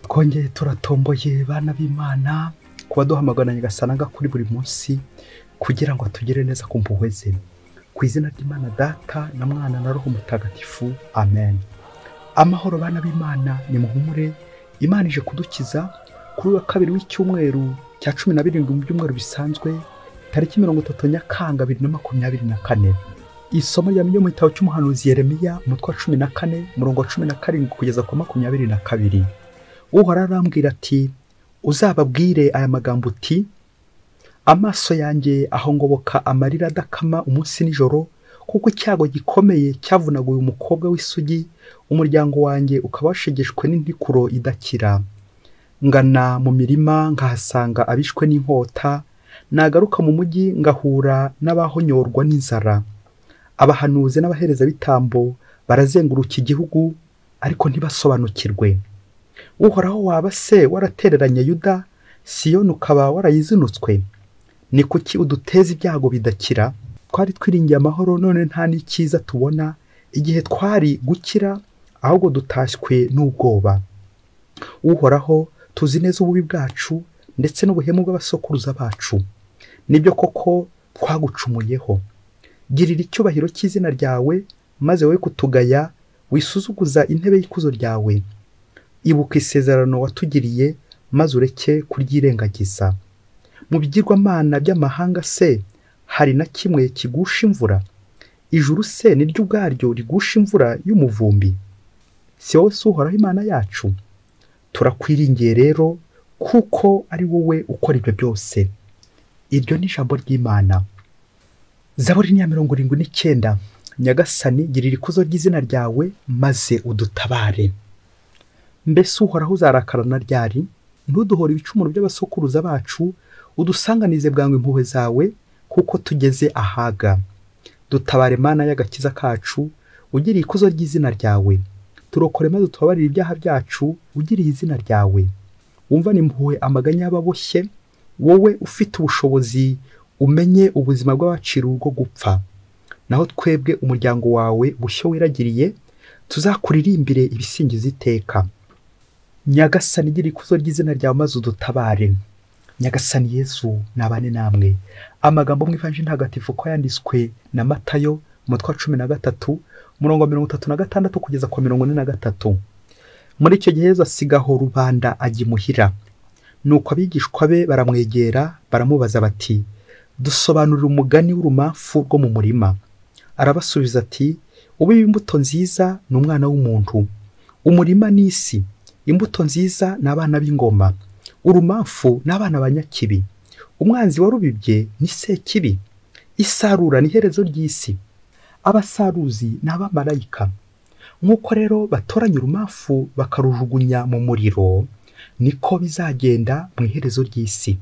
Twongeye turatomboye bana b'Imana kuba duhamagana Nyagasani kuri buri munsi kugira ngo atugire neza ku mpuhwe ze. Ku izina ry'Imana Data na Mwana na Roho Mutagatifu, amen. Amahoro bana b'Imana, nimuhumure. Imana ije kudukiza kuri wa kabiri w'icyumweru cya 17 mu byumweru bisanzwe, tariki 30 Nyakanga 2024. Isomo rya mu gitabo cy'umuhanuzi Yeremiya, umutwe wa 14, umurongo wa 17 kugeza ku 22. Uhoraho arambwira ati: uzababwire aya magambo uti: amaso yanjye ahongoboka amarira adakama umunsi nijoro, kuko icyago gikomeye cyavunaguye umukobwa w'isugi, umuryango wanjye ukaba washegeshwe n'intikuro idakira. Ngana mu mirima nkahasanga abishwe n'inkota, nagaruka mu mujyi ngahura n'abahonyorwa n'inzara. Abahanuzi n'abaherezabitambo barazenguruka igihugu, ariko ntibasobanukirwe. Uhoraho, waba se waratereranye Yuda, Siyoni ukaba warayizinutswe? Ni kuki uduteza ibyago bidakira? Twari twiringiye amahoro, none nta n'icyiza tubona. Igihe twari gukira, ahubwo dutashywe n'ubwoba. Uhoraho, tuzi neza ububi bwacu ndetse n'ubuhemu bw'abasokuruza bacu. Nibyo koko twagucumuyeho. Girira icyubahiro cy'izina ryawe, maze wowe kutugaya, wisuzuguza intebe y'ikuzo ryawe. Ibuka isezerano watugiriye, maze ureke kuryirengagiza. Mu bigirwamana by'amahanga se hari na kimwe kigusha imvura? Ijuru se ni ryo ubwaryo rigusha imvura y'umuvumbi? Si wowe se Uhoraho Imana yacu? Turakwiringiye rero, kuko ari wowe ukora ibyo byose. Iryo ni ijambo ry'Imana. Zaburi ya 79. Nyagasani, girira ikuzo ry'izina ryawe, maze udutabare. Mbese Uhoraho uzarakarana ryari? Ntuduhore ibicumuro by'abasokuruza bacu, udusanganize bwangu impuhwe zawe, kuko tugeze ahaga. Dutabare Mana y'agakiza kacu, ugiriye ikuzo ry'izina ryawe. Turokore maze utubabarire ibyaha byacu, ugiriye izina ryawe. Wumvane impuhwe amaganya y'ababoshye, wowe ufite ubushobozi umenye ubuzima bw'abaciriwe urwo gupfa. Naho twebwe umuryango wawe bushyo wiragiriye, tuzakuririmbire ibisingizo iteka. Nyagasani, gira ikuzo ry'izina ryawe, maze udutabare. Nyagasani Yesu nabane namwe. Amagambo mu Ivanjiri ntagatifu ko yanditswe na Matayo, umutwe wa 13, umurongo wa 36 kugeza ku 43. Muri icyo gihe Yesu asigaho rubanda ajya imuhira. Nuko abigishwa be baramwegera baramubaza bati: dusobanurira umugani w'urumamfu rwo mu murima. Arabasubiza ati: ubiba imbuto nziza ni umwana w'umuntu, umurima ni isi, imbuto nziza ni abana b'ingoma, urumamfu ni abana ba nyakibi, umwanzi warubibye ni sekibi, isarura ni iherezo ry'isi, abasaruzi ni abamarayika. Nk'uko rero batoranya urumamfu bakarujugunya mu muriro, niko bizagenda mu iherezo ry'isi.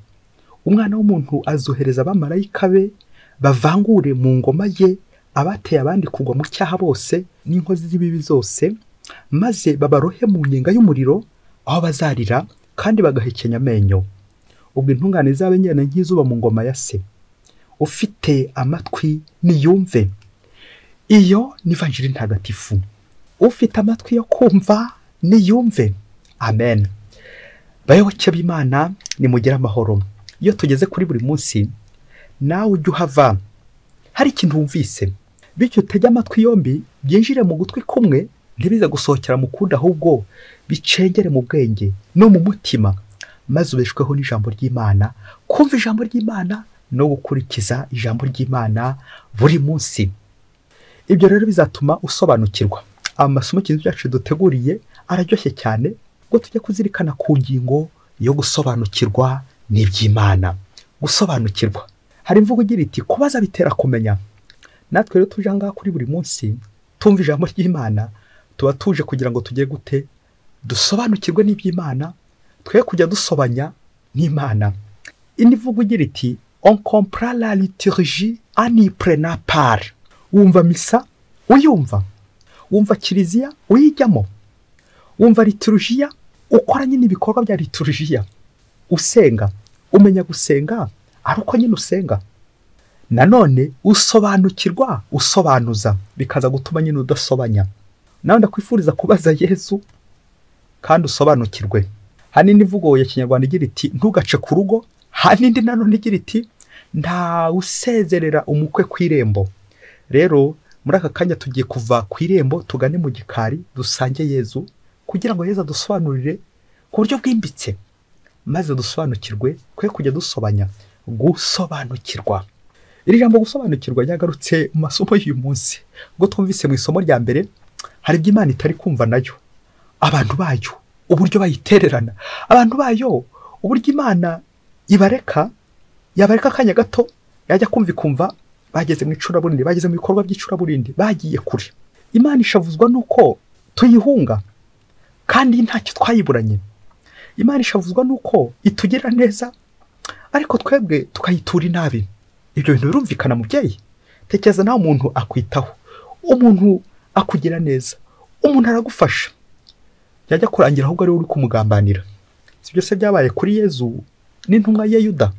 Umwana w'umuntu azohereza abamarayika be bavangure mu ngoma ye abateye abandi kugwa mu cyaha bose n'inkozi z'ibibi zose, maze babarohe mu nyenga y'umuriro, aho bazarira kandi bagahekenya amenyo. Ubwo intungane zabe nyene nk'izuba mu ngoma ya se. Ufite amatwi niyumve. Iyo ni Ivanjiri ntagatifu. Ufite amatwi yo kumva niyumve. Amen. Bayoboke b'Imana, nimugire amahoro. Iyo tugeze kuri buri munsi, nawe ujye uhava hari ikintu wumvise, bityo utege amatwi yombi, byinjire mu gutwi kumwe, ntibize gusohokera mu kundi, ahubwo bicengere mu bwenge no mu mutima, maze ubeshweho n'ijambo ry'Imana, kumva ijambo ry'Imana no gukurikiza ijambo ry'Imana buri munsi. Ibyo rero bizatuma usobanukirwa. Amasomo kintu cyacu duteguriye araryoshye cyane, ngo tujye kuzirikana ku ngingo yo gusobanukirwa n'iby'Imana. Gusobanukirwa. Hari imvugo igira iti: kubaza bitera kumenya. Natwe rero tuje ngaha kuri buri munsi tumva ijambo ry'Imana, tuba tuje kugira ngo tujye gute dusobanukirwe n'iby'Imana, twe kujya dusobanya n'Imana. Indi mvugo igira iti: on comprend la liturgie en y prenant part. Wumva misa uyumva, wumva kiliziya uyijyamo, wumva liturgia ukora nyine ibikorwa bya liturgia, usenga, umenya gusenga ari uko nyine usenga. Nanone usobanukirwa usobanuza, bikaza gutuma nyine udasobanya. Nawe ndakwifuriza kubaza Yesu kandi usobanukirwe. Hari n'indi mvugo ya Kinyarwanda igira iti ntugace ku rugo. Hari n'indi nanone igira iti nta usezerera umukwe ku irembo. Rero muri aka kanya tugiye kuva ku irembo tugane mu gikari dusange Yezu, kugira ngo Yezu adusobanurire ku buryo bwimbitse, maze dusobanukirwe, kwe kujya dusobanya gusobanukirwa. Iri jambo gusobanukirwa ryagarutse mu masomo y'uyu munsi. Ubwo twumvise mu isomo rya mbere hari ibyo Imana itari kumva nayo, abantu bayo uburyo bayitererana, abantu bayo uburyo Imana ibareka, yabareka akanya gato yajya kumva ikumva bageze mu icuraburindi, bageze mu bikorwa by'icuraburindi, bagiye kure. Imana ishavuzwa nuko tuyihunga kandi ntacyo twayiburanye. Imana ishavuzwa nuko itugira neza ariko twebwe tukayitura inabi. Ibyo bintu birumvikana mubyeyi. Tekereza nawe umuntu akwitaho, umuntu akugira neza, umuntu aragufasha, yajya kurangira ahubwo ari we uri kumugambanira. Si byose byabaye kuri Yezu n'intumwa ye Yuda.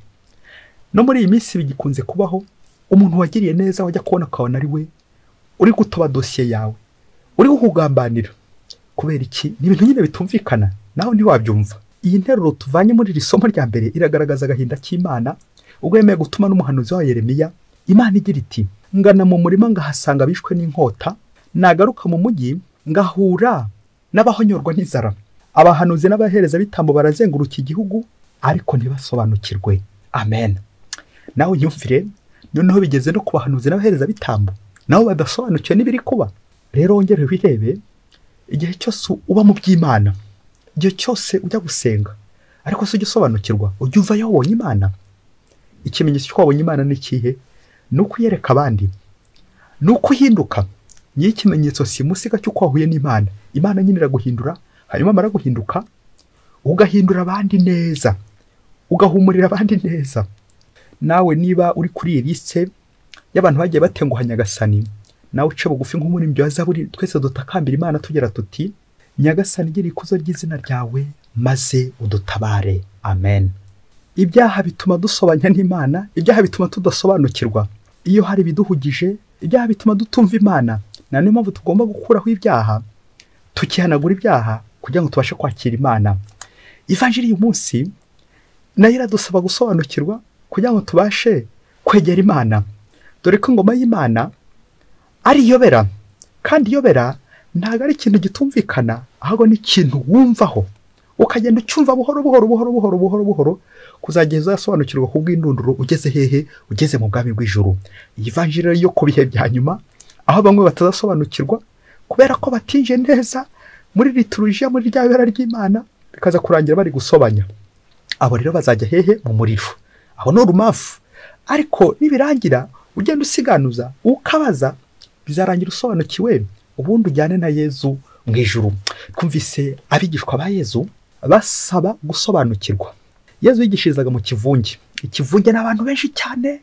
No muri iyi minsi bigikunze kubaho, umuntu wagiriye neza wajya kubona akabona ari we uri gutoba dosiye yawe, uri kukugambanira. Kubera iki? Ni ibintu nyine bitumvikana, nawe ntiwabyumva. Iyi nteruro tuvanye muri iri somo rya mbere iragaragaza agahinda k'Imana ubwo yemeye gutuma n'umuhanuzi wa Yeremiya. Imana igira iti ngana mu murima ngahasanga abishwe n'inkota, nagaruka mu mujyi ngahura n'abahonyorwa n'inzara. Abahanuzi n'abaherezabitambo barazenguruka igihugu ariko ntibasobanukirwe. Amen. Nawe unyumvire, noneho bigeze no ku bahanuzi n'abaherezabitambo nabo badasobanukiwe n'ibiri kuba. Rero wongere wirebe, igihe cyose uba mu by'Imana, igihe cyose ujya gusenga ariko si ujya usobanukirwa, ujya uvayo wabonye Imana. Ikimenyetso cy'uko wabonye Imana ni ikihe? Ni ukuyereka abandi, ni uko uhinduka. Ni ikimenyetso simusiga cy'uko wahuye n'Imana. Imana nyine iraguhindura, hanyuma amara guhinduka ugahindura abandi neza, ugahumurira abandi neza. Nawe niba uri kuri iyi liste y'abantu bagiye batenguha Nyagasani, nawe uce bugufi nk'umuririmbyi wa Zaburi, twese dutakambira Imana tugira tuti Nyagasani gira ikuzo ry'izina ryawe maze udutabare. Amen. Ibyaha bituma dusobanya n'Imana, ibyaha bituma tudasobanukirwa. Iyo hari ibiduhugije, ibyaha bituma dutumva Imana. Na niyo mpamvu tugomba gukuraho ibyaha, tukihanagura ibyaha kugira ngo tubashe kwakira Imana. Ivanjiri y'uyu munsi nayo iradusaba gusobanukirwa kugira ngo tubashe kwegera Imana. Dore ko ingoma y'Imana ari iyobera, kandi iyobera ntabwo ari ikintu gitumvikana, ahubwo ni ikintu wumvaho ukagenda ucyumva buhoro buhoro buhoro buhoro buhoro buhoro kuzageza uzasobanukirwa ku bw'indunduro ugeze hehe, ugeze mu bwami bw'ijuru. Iyi vanjiri yo ku bihe bya nyuma, aho bamwe batazasobanukirwa kubera ko batinjiye neza muri liturujia, muri rya bera ry'Imana, bikaza kurangira bari gusobanya. Abo rero bazajya hehe? Mu muriro. Aho ni urumafu. Ariko nibirangira ugenda usiganuza ukabaza, bizarangira usobanukiwe, ubundi ujyane na Yezu mu ijuru. Twumvise abigishwa ba Yezu basaba gusobanukirwa. Yezu yigishirizaga mu kivunge. Ikivunge n'abantu benshi cyane.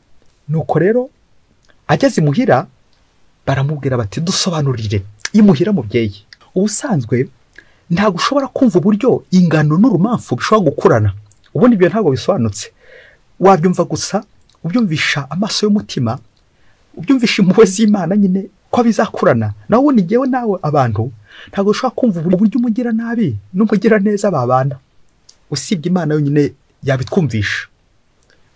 Nuko rero ageze imuhira baramubwira bati dusobanurire. Imuhira mubyeyi, ubusanzwe ntabwo ushobora kumva uburyo ingano n'urumamfu bishobora gukurana. Ubundi ibyo ntabwo bisobanutse. Wabyumva gusa ubyumvisha amaso y'umutima, ubyumvisha impuhwe z'Imana nyine ko bizakurana. Nawe ubundi ngewe nawe abantu ntabwo ushobora kumva uburyo umugira nabi n'umugira neza babana. Usibye Imana yonyine yabitwumvisha.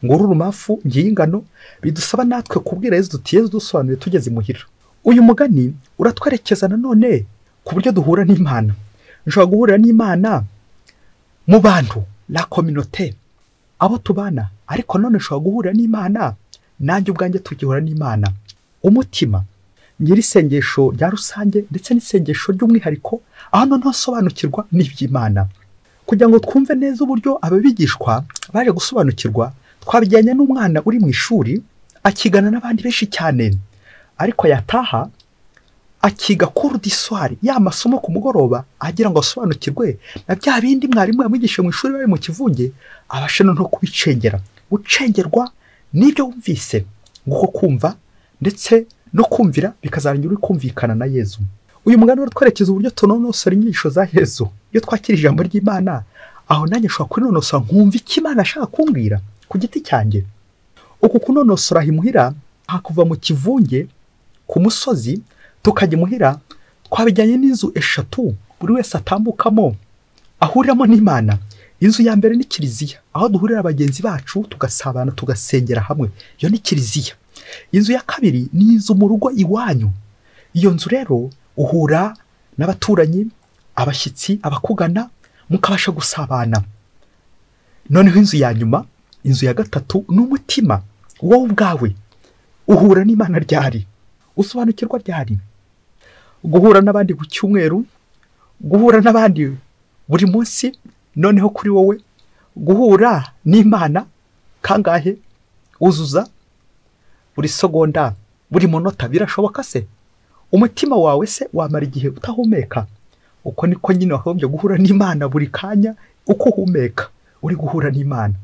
Nguru urumamfu ngiye ingano, bidusaba natwe kubwira Yezu tuti Yezu dusobanurire tugeze imuhira. Uyu mugani uratwerekeza nanone ku buryo duhura n'Imana. Nshobora guhurira n'Imana mu bantu, la communauté, abo tubana, ariko none nshobora guhurira n'Imana nanjye ubwanjye tugihura n'Imana. Umutima ngira isengesho rya rusange ndetse n'isengesho ry'umwihariko, aho noneho nsobanukirwa n'iby'Imana. Kugira ngo twumve neza uburyo ababigishwa baje gusobanukirwa, twabijyanye n'umwana uri mu ishuri akigana n'abandi benshi cyane, ariko yataha akiga cours du soir, ya masomo ku mugoroba, agira ngo asobanukirwe na bya bindi mwarimu yamwigishije mu ishuri bari mu kivunge, abashe no kubicengera. Gucengerwa n'ibyo wumvise, nguko kumva ndetse no kumvira bikazarangira uri kumvikana na Yezu. Uyu mugani uratwerekeza uburyo tunonosora inyigisho za Yezu. Iyo twakira ijambo ry'Imana, aho nanjye nshobora kurinonosora nkumva icyo Imana ashaka kumbwira ku giti cyanjye. Uku kunonosora imuhira, hakuva mu kivunge ku musozi tukajya imuhira, twabijyanye n'inzu eshatu buri wese atambukamo ahuriramo n'Imana. Inzu ya mbere ni kiliziya, aho duhurira bagenzi bacu tugasabana tugasengera hamwe, iyo ni kiliziya. Inzu ya kabiri ni inzu mu rugo iwanyu. Iyo nzu rero uhura n'abaturanyi, abashyitsi, abakugana, mukabasha gusabana. Noneho inzu ya nyuma, inzu ya gatatu, ni umutima wowe ubwawe. Uhura n'Imana ryari? Usobanukirwa ryari? Guhura n'abandi ku cyumweru, guhura n'abandi buri munsi, noneho kuri wowe guhura n'Imana kangahe? Uzuza buri segonda, buri munota, birashoboka se? Umutima wawe se wamara igihe utahumeka? Uko niko nyine wakagombye guhura n'Imana buri kanya, uko uhumeka uri guhura n'Imana.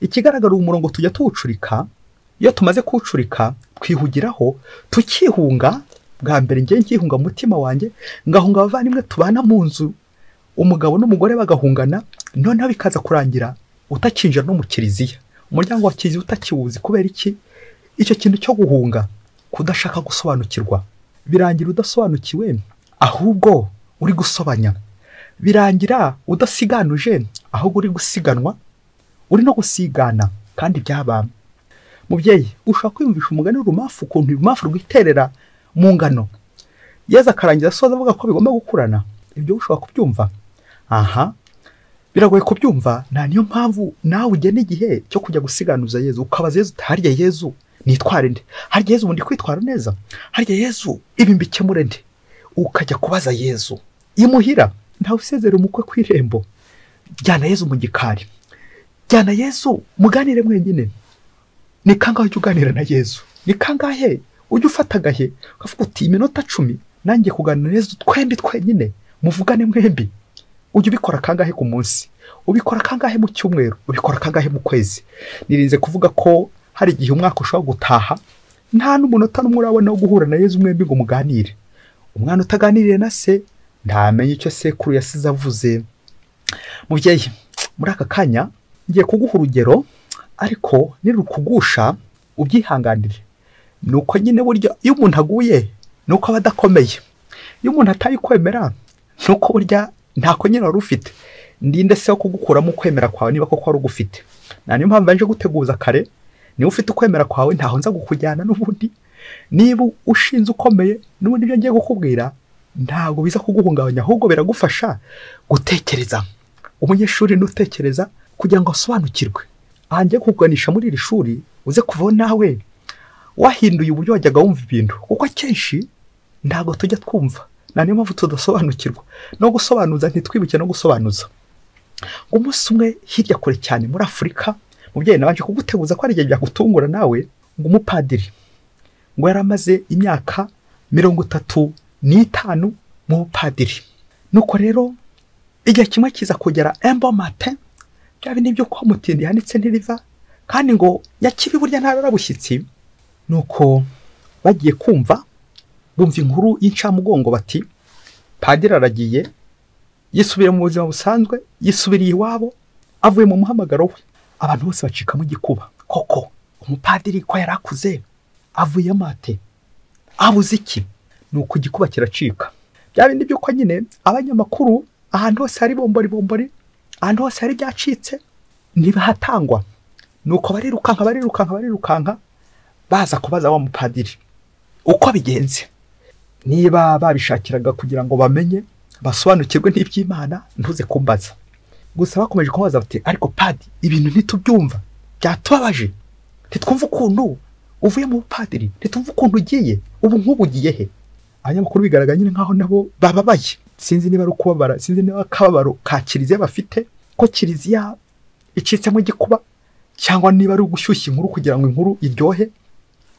Ikigaragara umurongo tujya tuwucurika, iyo tumaze kuwucurika twihugiraho tukihunga. Bwa mbere ngiye nkihunga umutima wanjye, ngahunga abavandimwe tubana mu nzu, umugabo n'umugore bagahungana, noneho bikaza kurangira utakinjira no mu kiliziya, umuryango wa kiliziya utakiwuzi. Kubera iki? Icyo kintu cyo guhunga, kudashaka gusobanukirwa, birangira udasobanukiwe ahubwo uri gusobanya, birangira udasiganuje ahubwo uri gusiganwa, uri no gusigana. Kandi byaba mubyeyi, ushobora kwiyumvisha umugani w'urumafu, ukuntu urumafu rwiterera mu ngano, Yezu akarangiza asoza avuga ko bigomba gukurana. Ibyo ushobora kubyumva? Aha biragoye kubyumva. Nta niyo mpamvu nawe ugena igihe cyo kujya gusiganuza Yezu, ukabaza Yezu, harya Yezu nitware nde? Harya Yezu ubundi kwitwara neza? Harya Yezu ibi mbikemure nde? Ukajya kubaza Yezu imuhira. Ntawe usezera umukwe ku irembo. Jyana Yezu mu gikari, jyana Yezu muganire mwenyine. Ni kangahe ujya uganira na Yezu? Ni kangahe ujya ufata agahe ukavuga uti iminota 10 nanjye kuganira na Yezu twembi twenyine, muvugane mwembi? Ujya ubikora kangahe ku munsi? Ubikora kangahe mu cyumweru? Ubikora kangahe mu kwezi? Nirinze kuvuga ko hari igihe umwaka ushobora gutaha nta n'umunota n'umwe urabona wo guhura na Yezu mwembi ngo muganire. Umwana utaganiriye na se ntamenye icyo sekuru yasize avuze. Mubyeyi, muri aka kanya ngiye kuguha urugero, ariko nirukugusha ubyihanganire. Nuko nyine burya iyo umuntu aguye nuko aba adakomeye, iyo umuntu atayikwemera nuko burya ntako nyine wari ufite. Ndinde se wo kugukuramo ukwemera kwawe niba koko wari ugufite. Na niyo mpamvu nje guteguza kare, niba ufite ukwemera kwawe ntaho nza gukujyana n'ubundi. Niba ushinze ukomeye n'ubundi ibyo ngiye gukubwira ntabwo biza kuguhungabanya, ahubwo biragufasha gutekereza. Umunyeshuri nutekereza kugira ngo asobanukirwe. Aha ngiye kukuganisha muri iri shuri uze kuvaho nawe wahinduye uburyo wajyaga wumva ibintu, kuko akenshi ntabwo tujya twumva. Na niyo mpamvu tudasobanukirwa no gusobanuza, ntitwibuke no gusobanuza. Umunsi umwe hirya kure cyane muri Afurika, mubyeyi nabanje kuguteguza ko ari igihe byagutungura nawe, ngo umupadiri ngo yaramaze imyaka 35 mu bupadiri. Nuko rero igihe kimwe kiza kugera un bon matin, bya bindi byo kwa mutindi yanitse ntiriva, kandi ngo yakibi burya ntararabushyitsi. Nuko bagiye kumva bumva inkuru y'incamugongo bati padiri aragiye, yisubira mu buzima busanzwe, yisubiriye iwabo, avuye mu muhamagaro we. Abantu bose bacikamo igikuba. Koko umupadiri ko yarakuze avuyemo ate? Abuze iki? Nuko igikuba kiracika. Bya bindi by'uko nyine abanyamakuru ahantu hose hari bombori bombori, ahantu hose hari byacitse ntibahatangwa. Nuko barirukanka barirukanka barirukanka baza kubaza wa mupadiri uko bigenze. Niba babishakiraga kugira ngo bamenye basobanukirwe n'iby'Imana, ntuze kumbaza. Gusa bakomeje kubaza bati ariko padi ibintu ntitubyumva, byatubabaje, ntitwumva ukuntu uvuye mu bupadiri, ntitwumva ukuntu ugiye, ubu nk'ubu ugiye he? Abanyamakuru bigaragara nyine nkaho nabo bababaye. Sinzi niba ari ukubabara, sinzi niba akababaro ka kiliziya bafite, ko kiliziya icitsemo igikuba, cyangwa niba ari ugushyushya inkuru kugira ngo inkuru iryohe,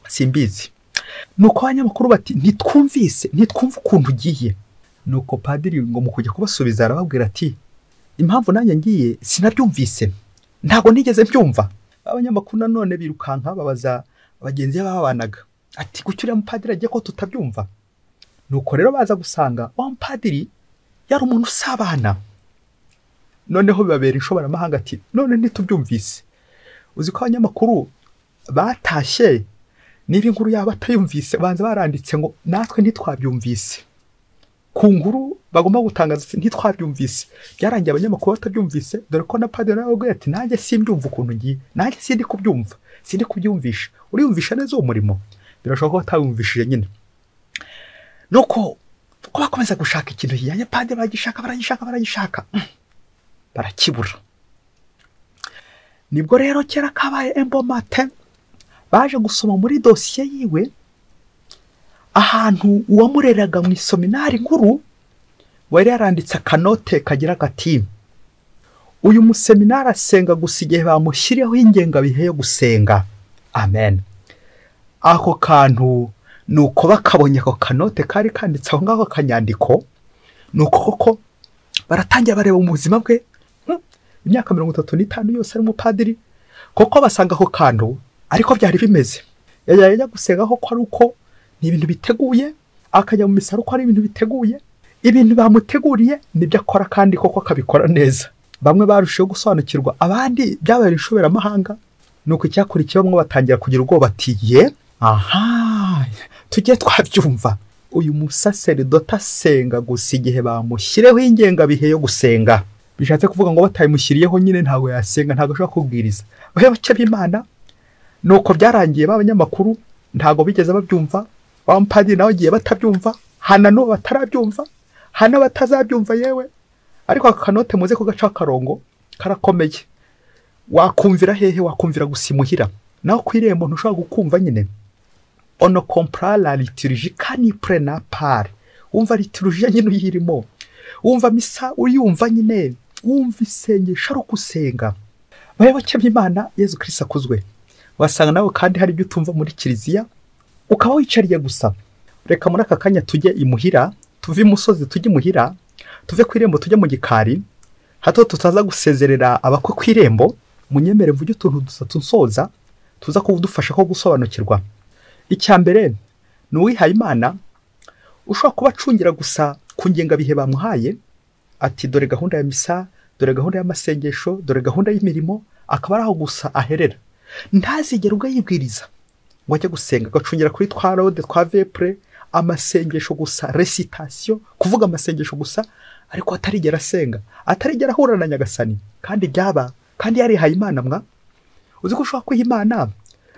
simbizi. Nuko abanyamakuru bati ntitwumvise, ntitwumva ukuntu ugiye. Nuko padiri ngo mu kujya kubasubiza arababwira ati impamvu nanjye ngiye sinabyumvise, ntago nigeze mbyumva. Abanyamakuru nanone birukanka babaza bagenzi babanaga ati kuki uriya mupadiri agiye ko tutabyumva? Nuko rero baza gusanga wa mupadiri yari umuntu usabana. Noneho bibabera inshoboramahanga ati none ntitubyumvise. Uzi ko abanyamakuru batashye niba inkuru yaba atayumvise, banza baranditse ngo natwe ntitwabyumvise. Ku nkuru Bagomba gutangaza ntitwabyumvise. Byarangiye abanyamakuru batabyumvise, dore ko na padiri nawe avuga ati nanjye simbyumva ukuntu ngiye, nanjye sindi kubyumva, sindi kubyumvisha. Uriyumvisha neza uwo murimo? Birashoboka ko batawumvishije nyine. Nuko ko bakomeza gushaka ikintu kijyanye padiri, baragishaka baragishaka baragishaka, barakibura. Nibwo rero kera kabaye embomate baje gusoma muri dosiye yiwe ahantu uwamureraga mu iseminari nkuru wari yaranditse akanote kagira gati uyu museminari asenga gusa igihe bamushyiriyeho ingengabihe yo gusenga. Amen. Ako kantu nuko bakabonye ako kanote kari kanditse aho ngaho kanyandiko, nuko koko baratangira bareba mu buzima bwe imyaka 35 yose ari umupadiri, koko basanga ako kantu ariko byari bimeze. Yajya gusenga ko ari uko ni ibintu biteguye, akajya mu misa uko ari ibintu biteguye, ibintu bamuteguriye nibyo akora kandi koko akabikora neza. Bamwe barushijeho gusobanukirwa, abandi byabaye inshoberamahanga. Nuko icyakurikiye bamwe batangira kugira ubwoba bati ye aha tujye twabyumva, uyu musaseridota asenga gusa igihe bamushyireho ingengabihe yo gusenga. Bishatse kuvuga ngo batayimushyiriyeho nyine ntabwo yasenga, ntabwo ashobora kubwiriza. Abayoboke b'Imana nuko byarangiye b'abanyamakuru ntabwo bigeze babyumva, abapadiri nabo bagiye batabyumva, hana n'ubu batarabyumva, hana batazabyumva yewe. Ariko aka kanote muze kugaca akarongo karakomeye. Wakumvira hehe? Wakumvira gusa imuhira. Naho ku irembo ntushobora gukumva nyine. On ne comprend la liturgie qu'en y prenant part. Wumva liturgie nyine uyirimo, wumva misa uyumva nyine, wumva isengesho ari ugusenga. Bayoboke b'Imana, Yezu Kristo akuzwe. Wasanga nawe kandi hari ibyo utumva muri kiliziya ukaba wicariye gusa. Reka muri aka kanya tujye imuhira, tuve imusozi tujye imuhira, tuve ku irembo tujye mu gikari, hato tutaza gusezerera abakwe ku irembo. Munyemere mvuge utuntu dutatu nsoza tuza kudufasha ko gusobanukirwa. Icya mbere ni uwihaye Imana ushobora kuba acungira gusa ku ngengabihe bamuhaye, ati dore gahunda ya misa, dore gahunda y'amasengesho, dore gahunda y'imirimo, akaba ari aho gusa aherera. Ntazigere ubwo yibwiriza ngo ajye gusenga, agacungira kuri twa rode twa vepre, amasengesho gusa, recitation, kuvuga amasengesho gusa, ariko atarigera asenga, atarigera ahura na Nyagasani. Kandi byaba kandi yarihaye Imana mwa. Uzi ko ushobora kwiha Imana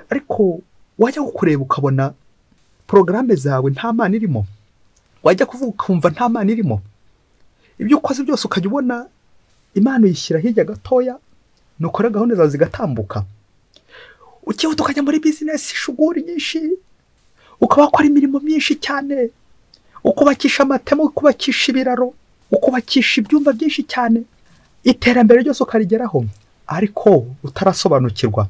ariko wajya kukureba ukabona porogaramu zawe nta Mana irimo, wajya kuvuga ukumva nta Mana irimo, ibyo ukoze byose ukajya ubona Imana uyishyira hirya gatoya, nukora gahunda zawe zigatambuka. Ukihuta ukajya muri bizinesi shuguri nyinshi, ukaba wakora imirimo myinshi cyane, ukubakisha amatema, ukubakisha ibiraro, ukubakisha ibyumba byinshi cyane, iterambere ryose ukarigeraho, ariko utarasobanukirwa,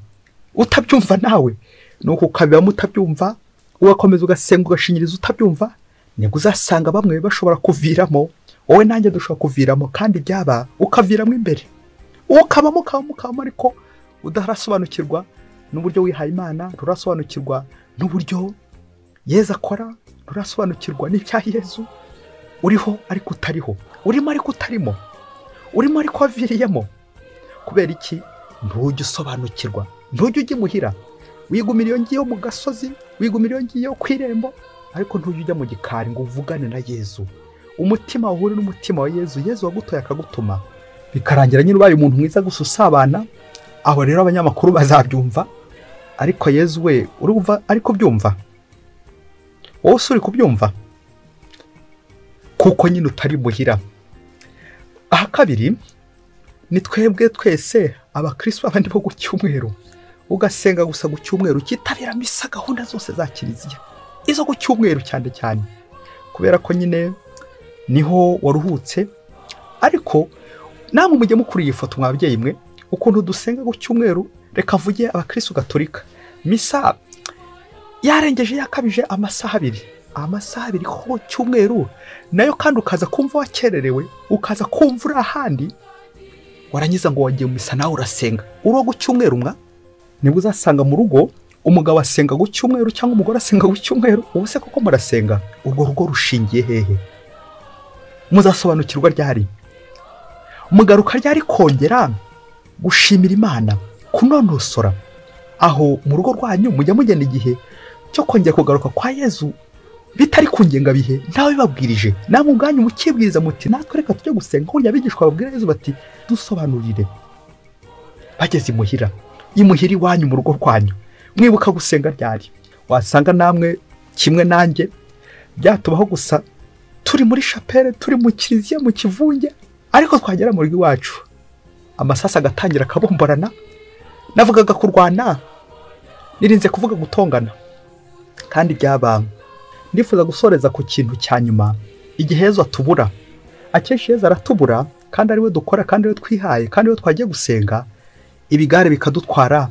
utabyumva nawe. Nuko ukabibamo utabyumva, ugakomeza ugasenga ugashinyiriza utabyumva, nibwo uzasanga bamwe bashobora kuviramo, wowe nanjye dushobora kuviramo, kandi byaba ukaviramo imbere, ukabamo ukabamo ukabamo, ariko udarasobanukirwa n'uburyo wihaye Imana, nturasobanukirwa n'uburyo Yezu akora, nturasobanukirwa n'icya Yezu uriho ariko utariho, urimo ariko utarimo, urimo ariko waviriyemo. Kubera iki? Ntujya usobanukirwa, ntujya ujya imuhira, wigumira iyo ngiyo mu gasozi, wigumira iyo ngiyo ku irembo, ariko ntujya ujya mu gikari ngo uvugane na Yezu, umutima wahure n'umutima wa Yezu, Yezu wagutoye akagutuma, bikarangira nyine ubaye umuntu mwiza gusa usabana. Aho rero abanyamakuru bazabyumva, ariko Yezu we urumva ariko byumva, wowe uri kubyumva kuko nyine utari muhira. Aha kabiri ni twebwe twese abakristo abandi bo ku cyumweru, ugasenga gusa ku cyumweru, ukitabira misa gahunda zose za kiliziya, izo ku cyumweru cyane cyane, kubera ko nyine niho waruhutse. Ariko namwe mujye mukuri iyi foto mwabyeyi mwe, ukuntu dusenga ku cyumweru. Reka mvuge abakristo gatolika, misa yarengeje yakabije amasaha abiri, amasaha abiri ku cyumweru nayo, kandi ukaza kumva wakererewe, ukaza kumva uri ahandi, warangiza ngo wagiye mu misa nawe urasenga uri ku cyumweru mwa. Nibwo uzasanga mu rugo umugabo asenga ku cyumweru cyangwa umugore asenga ku cyumweru. Ubu se koko murasenga? Urwo rugo rushingiye hehe? Muzasobanukirwa ryari? Mugaruka ryari kongera gushimira Imana, kunonosora? Aho mu rugo rwanyu mujya mugena igihe cyo kongera kugaruka kwa Yezu, Bitari ku ngengabihe, ntawe bibabwirije, namwe ubwanyu mukibwiriza muti natwe reka tujye gusenga. Burya abigishwa babwira Yezu bati dusobanurire. Bageze imuhira, imuhira iwanyu mu rugo rwanyu, mwibuka gusenga ryari? Wasanga namwe kimwe nanjye byatubaho gusa turi muri chapelle, turi mu kiliziya, mu kivunge, ariko twagera mu rugo iwacu amasasa agatangira akabomborana. Navugaga kurwana, nirinze kuvuga gutongana, kandi byaba. Ndifuza gusoreza ku kintu cya nyuma, igihe Yezu atubura. Akenshi Yezu aratubura, kandi ariwe dukora, kandi ariwe twihaye, kandi ariwe twagiye gusenga. Ibigare bikadutwara,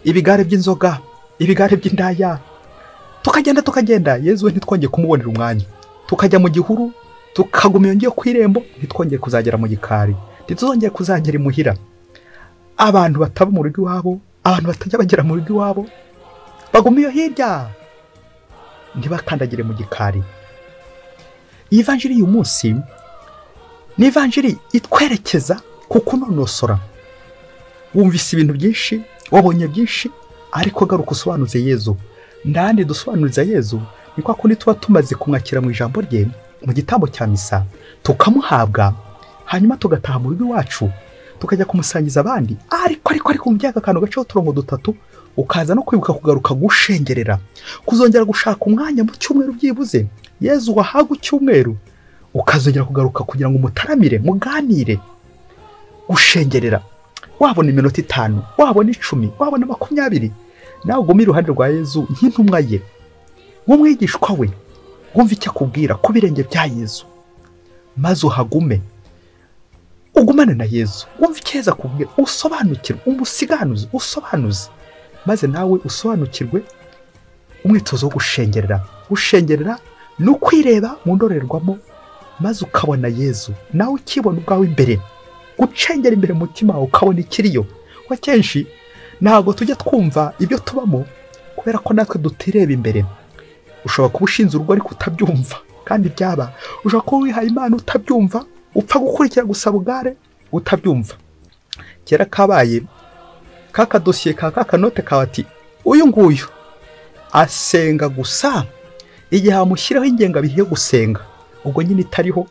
ibigare by'inzoga, ibigare by'indaya, tukagenda tukagenda, Yezu we ntitwongeye kumubonera umwanya. Tukajya mu gihuru, tukaguma iyo ngiyo ku irembo, ntitwongeye kuzagera mu gikari, ntituzongeye kuzagera imuhira. Abantu bataba mu rugo iwabo, abantu batajya bagera mu rugo iwabo, baguma iyo hirya, ntibakandagire mu gikari. Iyi vanjiri y'uyu munsi ni ivanjiri itwerekeza ku kunonosora. Wumvise ibintu byinshi, wabonye byinshi, ariko garuka usobanuze Yezu. Ndandi dusobanuriza Yezu ni kwa kundi tuba tumaze kumwakira mu ijambo rye, mu gitambo cya misa, tukamuhabwa, hanyuma tugataha mu rugo iwacu, tukajya kumusangiza abandi. Ariko mu byaka kantu gaceho uturongo dutatu, ukaza no kwibuka kugaruka gushengerera, kuzongera gushaka umwanya mu cyumweru byibuze Yezu wahaga icyumweru, ukazongera kugaruka kugira ngo umutaramire, muganire. Gushengerera, wabona iminota 5, wabona 10, wabona 20, nawe ugume iruhande rwa Yezu nk'intumwa ye, nk'umwigishwa we, wumva icyo akubwira ku birenge bya Yezu, maze uhagume, ugumane na Yezu, wumva icyo Yezu akubwira, usobanukirwe, umusiganuze, usobanuze, maze nawe usobanukirwe umwitozo wo gushengerera. Gushengerera ni ukwireba mu ndorerwamo, maze ukabona Yezu, nawe ukibona ubwawe imbere, gucengera imbere mu mutima wawe ukabona ikiriyo. Akenshi ntabwo tujya twumva ibyo tubamo kubera ko natwe dutireba imbere. Ushobora kuba ushinze urugo ariko utabyumva, kandi byaba. Ushobora kuba wihaye Imana utabyumva, upfa gukurikira gusa bugare utabyumva. Kera kabaye kaka dosiye ka kanote kawe ati uyu nguyu asenga gusa igihe amushyiraho ingengabihe yo gusenga, ubwo nyine itariho.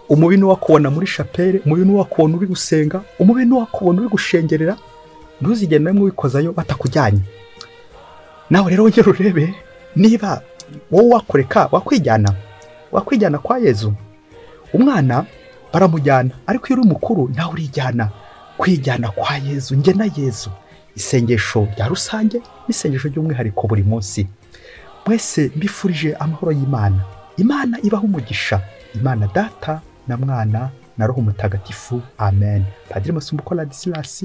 Umubi n'uwakubona muri chapelle, umubi n'uwakubona uri gusenga, umubi n'uwakubona uri gushengerera, ntuzigere namwe wikozayo batakujyanye. Nawe rero wongere urebe niba wowe wakoreka, wakwijyana kwa Yezu. Umwana baramujyana, ariko iyo uri mukuru nawe urijyana. Kwijyana kwa Yezu, njye na Yezu, isengesho rya rusange n'isengesho ry'umwihariko buri munsi. Mwese mbifurije amahoro y'Imana. Imana ibaha umugisha. Imana Data na Mwana na Roho Mutagatifu. Amen. Padiri Masumbuko Ladislas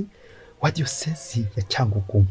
wa Diyosezi ya Cyangugu.